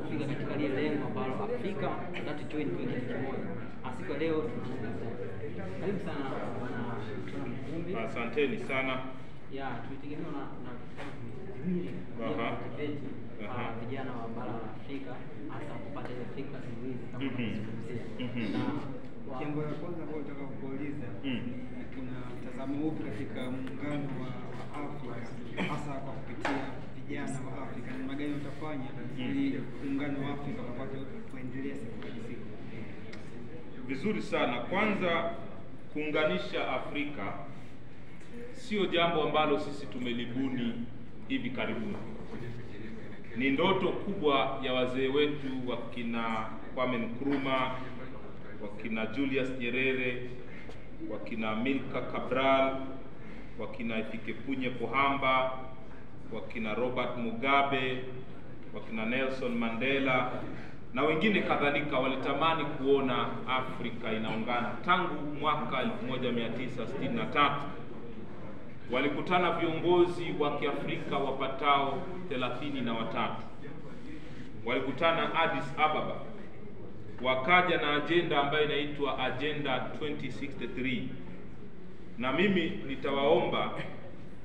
kufika katika lile lengo ambalo Afrika tunataka join kwa kitu kimoja. Siku leo tunazungumza. Karibu sana bwana Mkumbi. Asanteni sana. Ya, tulitegemea na viwili motivate vijana wa bara la Afrika hasa kupata ile fikra simulizi kama tunazungumzia. Na jambo la kwanza ambalo nataka kuuliza ni kuna mtazamo upi katika muungano wa Afrika hasa kwa kupitia vijana wa Afrika, ni magani utafanya ili muungano wa Afrika upate kuendelea siku hadi siku? Vizuri sana. Kwanza, kuunganisha Afrika sio jambo ambalo sisi tumelibuni hivi karibuni. Ni ndoto kubwa ya wazee wetu wakina Kwame Nkrumah, wakina Julius Nyerere, wakina Milka Cabral, wakina Hifikepunye Pohamba, wakina Robert Mugabe, wakina Nelson Mandela na wengine kadhalika. Walitamani kuona Afrika inaungana tangu mwaka 1963. Walikutana viongozi wa Kiafrika wapatao 33. Walikutana Addis Ababa, wakaja na agenda ambayo inaitwa Agenda 2063. Na mimi nitawaomba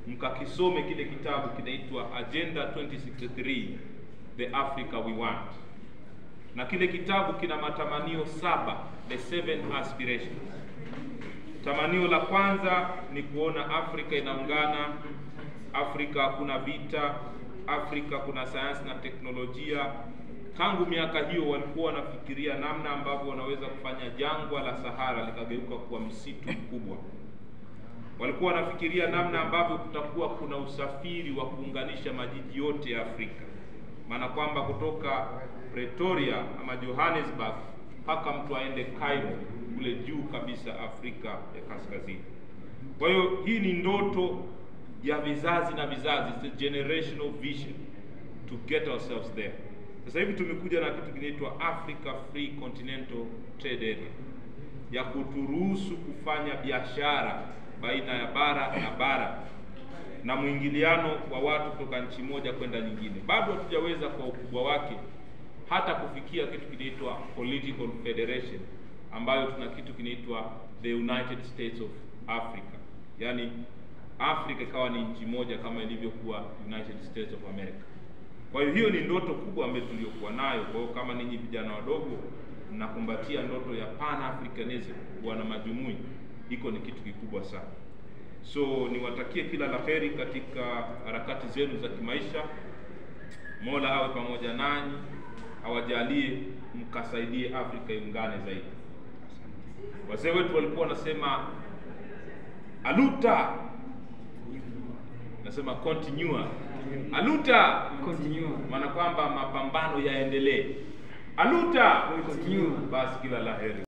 mkakisome kile kitabu kinaitwa Agenda 2063, The Africa We Want. Na kile kitabu kina matamanio 7, the 7 aspirations. Tamanio la kwanza ni kuona Afrika inaungana, Afrika hakuna vita, Afrika kuna sayansi na teknolojia. Tangu miaka hiyo walikuwa wanafikiria namna ambavyo wanaweza kufanya jangwa la Sahara likageuka kuwa msitu mkubwa. Walikuwa wanafikiria namna ambavyo kutakuwa kuna usafiri wa kuunganisha majiji yote ya Afrika. Maana kwamba kutoka Pretoria ama Johannesburg mpaka mtu aende Cairo kule juu kabisa Afrika ya Kaskazini. Kwa hiyo hii ni ndoto ya vizazi na vizazi, it's a generational vision to get ourselves there. Sasa hivi tumekuja na kitu kinaitwa Africa Free Continental Trade Area ya kuturuhusu kufanya biashara baina ya bara na bara na mwingiliano wa watu kutoka nchi moja kwenda nyingine. Bado hatujaweza kwa ukubwa wake hata kufikia kitu kinaitwa political federation, ambayo tuna kitu kinaitwa the United States of Africa. Yani Afrika ikawa ni nchi moja kama ilivyokuwa United States of America. Kwa hiyo hiyo ni ndoto kubwa ambayo tuliyokuwa nayo. Kwa hiyo kama ninyi vijana wadogo mnakumbatia ndoto ya Pan-Africanism, kuwa na majumui, iko ni kitu kikubwa sana. So niwatakie kila la heri katika harakati zenu za kimaisha. Mola awe pamoja nanyi, awajalie mkasaidie Afrika iungane zaidi. Wazee wetu walikuwa wanasema aluta, nasema continue. Aluta continue, maana kwamba mapambano yaendelee. Aluta continue. Basi kila la heri.